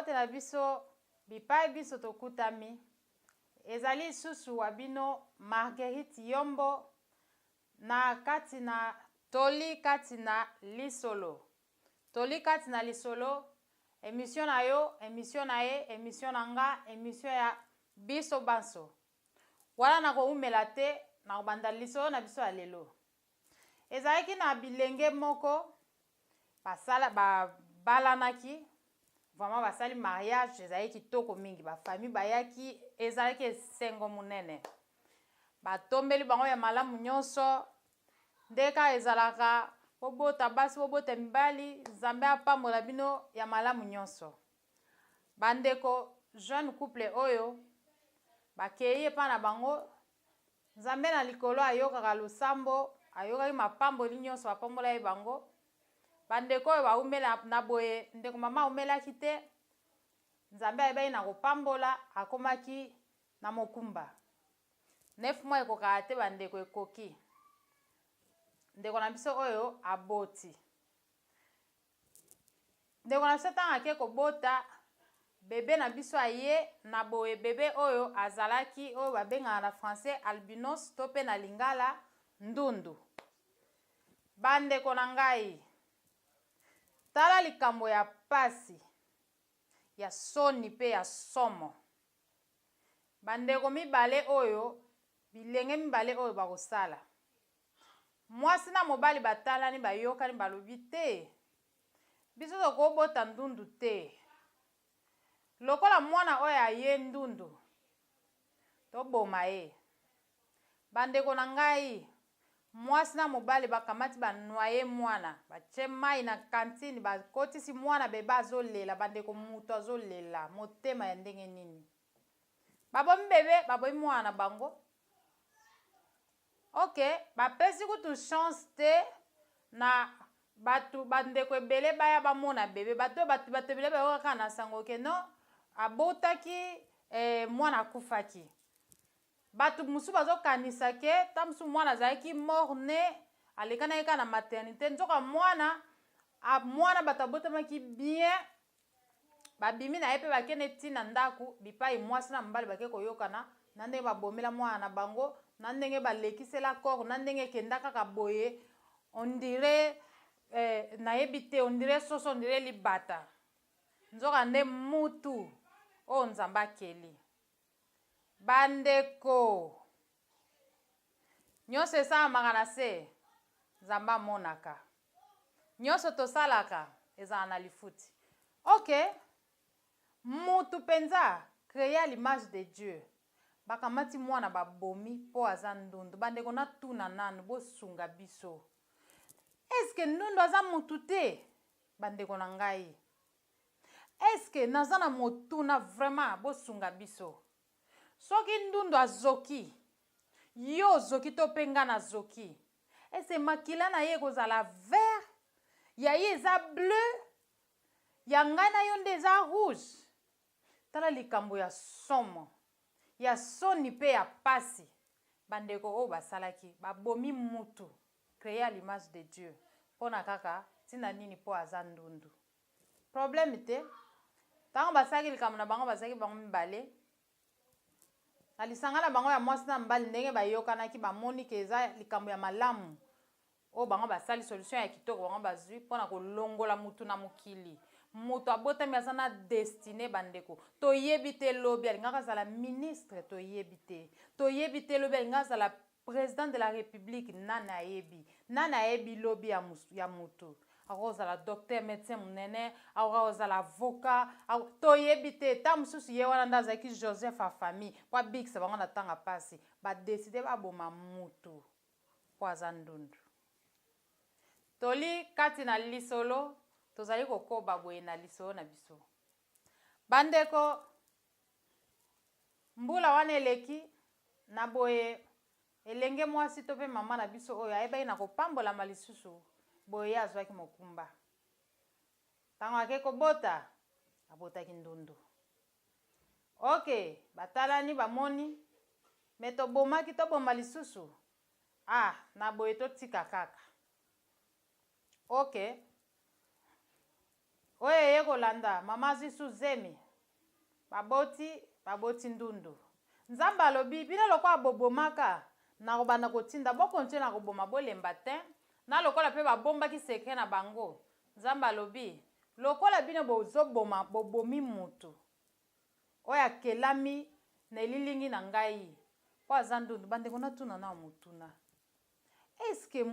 Mbote na biso bipai biso tokutami. Ezali lisusu wa bino Marguerite Yombo na kati na Toli kati na lisolo. Toli kati na lisolo, emission na yo, emission na ye, emission na nga, emission ya biso banso. Wana nakowumela te, nakobanda lisolo na biso ya lelo. Ezalaki na bilenge moko basala babalanaki vraiment, basali mariage, ezalaki kitoko mingi, ba famille bayaki, ezalaki esengo monene. Batombeli bango ya malamu nyonso, nde kaka ezalaka, bobota basi, bobota mibali, Nzambe apambola bino ya malamu nyonso. Bandeko, jeune couple oyo bakei epai na bango, Nzambe na likolo ayokaka losambo, ayokaki mapamboli nyonso bapambola ye bango. Bandeko oyo baumela na boye, ndeko mama aumelaki te, Nzambe ayebaki na kopambola, akomaki na mokumba. 9 mois ekokaka te bandeko, ekoki. Ndeko na biso oyo aboti. Ndeko na biso ntango ake kobota, bebe na biso aye na boye, bebe oyo azalaki oyo babengaka na français albinos to mpe na lingala ndundu. Bandeko na ngai, tala likambo ya pasi, ya soni mpe ya somo. Bandeko mibale oyo, bilenge mibale oyo bakosala. Mwasi na mobali batalani, bayokani, balobi te, biso tokobota ndundu te. Lokola mwana oyo aye ndundu, toboma ye. Bandeko na ngai, mwasi na mobali bakamati banoye mwana, batie mai na kantine, bakotisi mwana, bebe azolela. Bandeko, moto azolela, motema ya ndenge nini? Babomi bebe, babomi mwana na bango. Ok, bapesi kutu chance te na bato, bandeko ebele baya bamona bebe. Bato bato bato ebele bayoka kaka na sango ke non, abotaki mwana akufaki. Bato mosusu bazokanisa ke ta mosusu mwana azalaki mort né, alekanaki kaka na maternité, nzoka mwana bato abotamaki bien, babimi na ye mpe bakende ntina ndako bipai mwasi na mobali bake koyokana na ndenge babomela mwana na bango, na ndenge balekisela corps, na ndenge ekenda kaka boye, on dirait nayebi te, on dirait soso, on dirait libata, nzoka nde mutu oyo Nzambe akeli. Bandeko, nyonso esalamaka na se, Nzambe amonaka. Nyonso tosalaka ezala na lifuti. Ok, mutu mpenza créé à l'image de Dieu, bakamati mwana babomi mpo aza ndundu. Bandeko, natuna nanu, bosunga biso, eske ndundu aza mutu te? Bandeko na ngai, eske naza na motuna vraiment, bosunga biso. Soki ndundu azoki, yo ozoki to mpe nga nazoki, ese makila na ye ekozala vert, ya ye eza bleu, ya ngai na yo nde eza rouge? Tala likambo ya somo, ya soni mpe ya pasi bandeko oyo basalaki. Babomi mutu créé à l'image de Dieu mpona kaka ntina nini? Mpo aza ndundu. Problème te, ntango basalaki likambo na bango, bazalaki bango mibale na lisanga na bango ya mwasi na mobali. Ndenge bayokanaki, bamoni ke eza likambo ya malamu oyo bango basali, solution ya kitoko bango bazwi mpona kolongola mutu na mokili. Moto abotami aza na destinée. Bandeko, toyebi te lobi alingaka azala ministre, toyebi te, toyebi te lobi alingaka azala président de la République. Nani ayebi? Nani ayebi lobi ya motu? Akozala docteur, médecin monene, akoka kozala avocat, toyebi te. Ta mosusu ye wana nde azalaki Joseph ya famille po abikisa bango na ntanga mpasi. Badécider baboma mutu mpo aza ndundu. Toli kati na lisolo, tozali kokoba boye na lisolo na biso. Bandeko, mbula wana eleki na boye, elenge mwasi to mpe mama na biso oyo ayebaki na kopambolama lisusu boye, ye azwaki mokumba. Ntango ake kobota, abotaki ndundu. Ok, batalani, bamoni me tobomaki, toboma lisusu, ah, na boye totika kaka. Ok. Oyo eye kolanda, mama azwi su zemi. Baboti, baboti ndundu. Nzambe alobi, bino lokola bobomaka, nakobanda kotinda, bo continuer na koboma, bolemba te. Na lokola pe babombaki secret na bango, Nzambe alobi, lokola bino bozoboma, bobomi mutu oyo akelami na elilingi na ngai, po aza ndundu. Bandeko, natuna nao motuna, est-ce que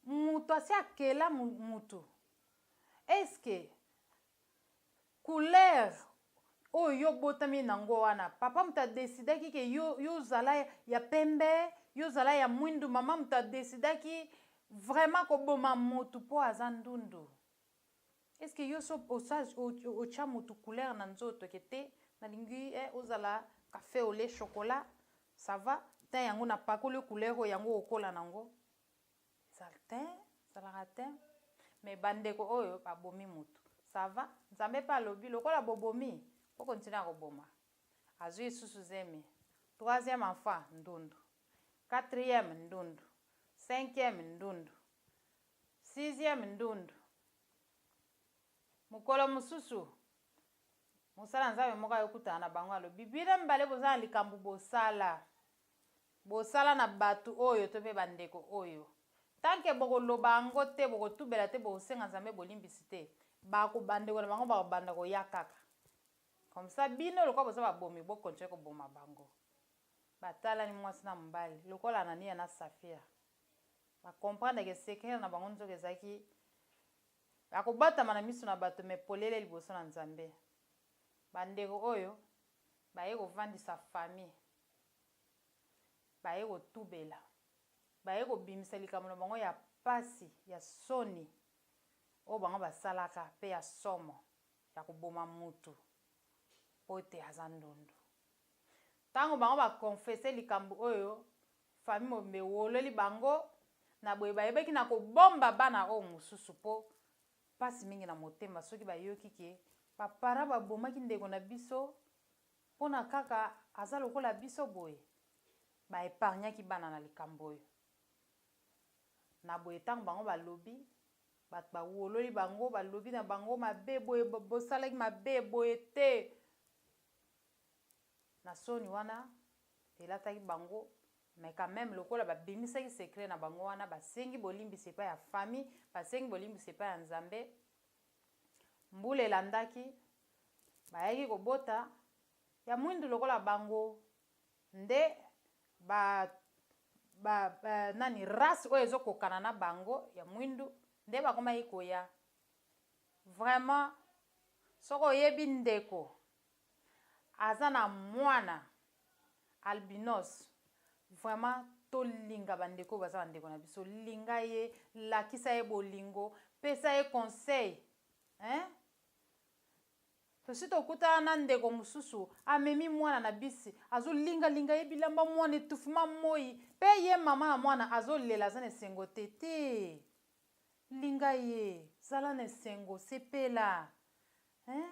mutu asi akela mutu? Est-ce que couleur oyo yo obotami nango wana, papa moto adesidaki ke yo, yo ozala ya pembe, yo ozala ya mwindu, mama moto adesidaki vraiment koboma motu mpo aza ndundu? Est-ce que yo so otya motu couleur na nzoto ke te, nalingi ozala café au lait, chocolat, ça va te, yango napakoli couleur oyo, yango okola nango? Ezala te, ezalaka te. Mais bandeko oyo babomi motu, ça va. Nzambe mpe alobi, lokola bobomi, po continue ya koboma. Azwi lisusu zemi, troisième enfant ndundu, quatrième ndundu, cinquième ndundu, sixième ndundu. Mokolo mosusu, mosala Nzambe moko ayokutana na bango, alobi, bino mibale boza na likambo bosala, bosala na bato oyo to mpe bandeko oyo. Tant que bokoloba yango te, bokotubela te, bokosenga Nzambe bolimbisi te, bandeko na bango bakobanda koya kaka comme ça. Bino lokola boza babomi, bokontinue koboma bango. Batalani mwasi na mobali lokola Anania na Safira, bacomprendre ke secret na bango nzoka ezalaki akobatama na miso na bato, me polele liboso na Nzambe. Bandeko oyo baye kovandisa famille, baye kotubela, baye kobimisa likambo na bango ya pasi, ya soni oyo bango basalaka, mpe ya somo ya koboma mutu po ete aza ndundu. Ntango bango bakonfese likambo oyo, famille mobimba ewololi bango na boye. Bayebaki na kobomba bana oyo mosusu, mpo mpasi mingi na motema soki bayoki ke baparents babomaki ndeko na biso mpona kaka aza lokola biso boye. Baépargnaki bana na likambo oyo na boye. Ntango bango balobi, bato bawololi bango, balobi na bango mabe boye, bosalaki mabe boye te. Na soni wana elataki bango, mais quand même, lokola babimisaki secret na bango wana, basengi bolimbisi epai ya famille, basengi bolimbisi epai ya Nzambe. Mbula elandaki, bayaki kobota ya mwindu lokola bango nde ba nani, race oyo ezokokana na bango ya mwindu nde bakomaki koya. Vraiment, soki oyebi ndeko aza na mwana albinos, vraiment tolinga bandeko oyo baza bandeko na biso. Linga ye, lakisa ye bolingo, pesa ye conseil, hein? Tosi tokutana na ndeko mosusu, amemi mwana na bisi, azolingalinga ye bilamba, mwana etufuma moi, mpe ye mama na mwana azolela, aza na esengo te. Te, linga ye, zala na esengo, sepela, hein?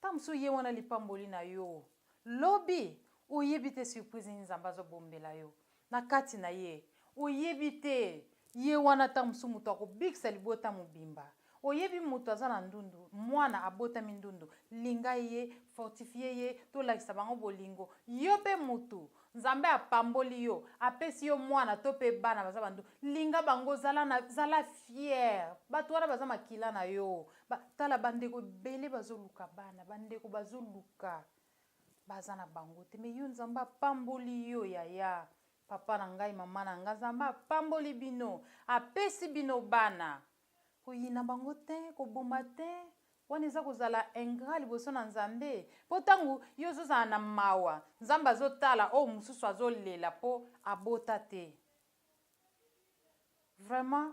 Ta mosusu ye wana lipamboli na yo lobi. Oyebi te surprise nini Nzambe azobombela yo na kati na ye. Oyebi te, ye wana ta mosusu moto akobikisa libota mobimba. Oyebi moto aza na ndundu, mwana abotami ndundu, linga ye, fortifie ye, tolakisa bango bolingo. Yo mpe motu Nzambe apamboli yo, apesi yo mwana to mpe bana baza bandu, linga bango, zala, na, zala fier. Bato wana baza makila na yo. Tala bandeko ebele bazoluka bana, bandeko bazoluka, baza na bango te. Me yo, Nzambe apamboli yo, yaya, papa na ngai, mama na ngai, Nzambe apamboli bino, apesi bino bana. Koyina bango te, koboma te, wana eza kozala ingrat liboso na Nzambe. Mpo ntango yo ozozala na mawa, Nzambe azotala oyo mosusu azolela mpo abota te. Vraiment,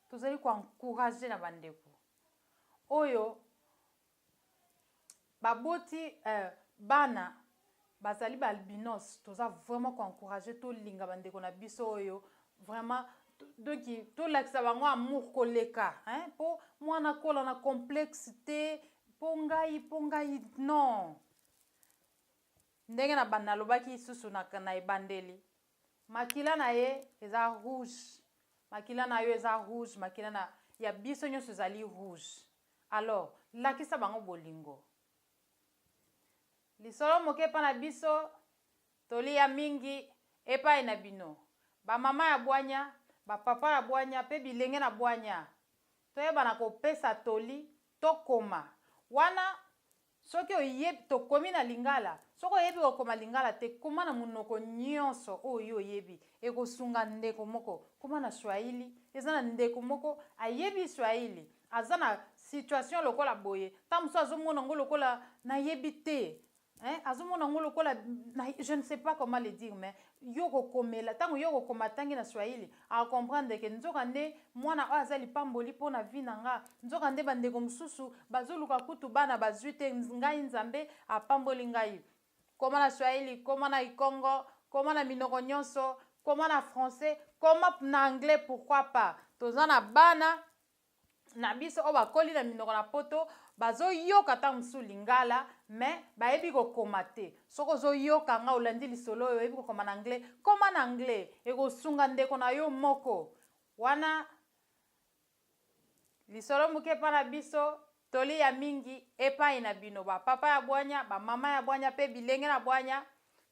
tozali koencourage na bandeko oyo baboti bana bazali baalbinos. Toza vraiment koencourage, tolinga bandeko na biso oyo vraiment. Donc tolakisa bango amour koleka, hein? Mpo mwana akola na complexe te, mpo ngai non. Ndenge na nalobaki lisusu na ebandeli, makila na ye eza rouge, makila na yo eza rouge, makila na ya biso nyonso ezali rouge. Alors lakisa bango bolingo. Lisolo moke epa na biso, toli ya mingi epai na bino. Ba mama ya bwanya, ba papa ya bwanya pe bilenge na bwanya, toyebana kopesa toli, tokoma wana Soki oyebi, tokomi na lingala, soki oyebi kokoma lingala te, koma na monoko nionso oyo yo oyebi, ekosunga ndeko moko. Koma na swahili, eza na ndeko moko ayebi swahili, aza na situation lokola boye, tango mosusu azomona yango lokola nayebi te, hein, azomona yango lokola na, je ne sais pas comment le dire, mais yo okokomela, tango yo okokoma atangi na swahili, A comprendre que nzoka nde mwana oyo aza lipamboli pona vie na nga, nzoka nde ba ndeko mosusu bazoluka kutu bana bazui te, ngai Nzambe apamboli ngai. Koma na swahili, koma na kikongo, koma na minoko nionso, koma na français, koma na anglais pourquoi pas. Toza na bana na biso oyo bakoli na minoko na poto bazoyoka ntango mosusu lingala mais bayebi kokoma te. Soki ozoyoka nga olandi lisolo oyo oyebi kokoma na anglais, koma na anglais, ekosunga ndeko na yo moko. Wana lisolo moke epai na biso, toli ya mingi epai na bino ba papa ya bwanya, ba mama ya bwanya pe bilenge na bwanya.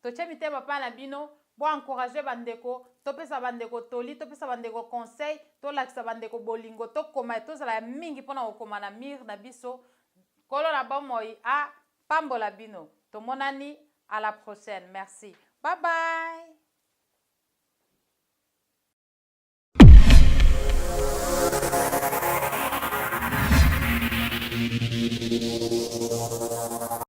Totie mitema epai na bino, bo encourager ba ndeko, topesa ba ndeko toli, topesa ba ndeko conseil, tolakisa ba ndeko bolingo, tokoma, tozala ya mingi pona kokoma na mur na biso. Nkolo na bomoi a pambola bino. Tomonani à la prochaine. Merci. Bye bye.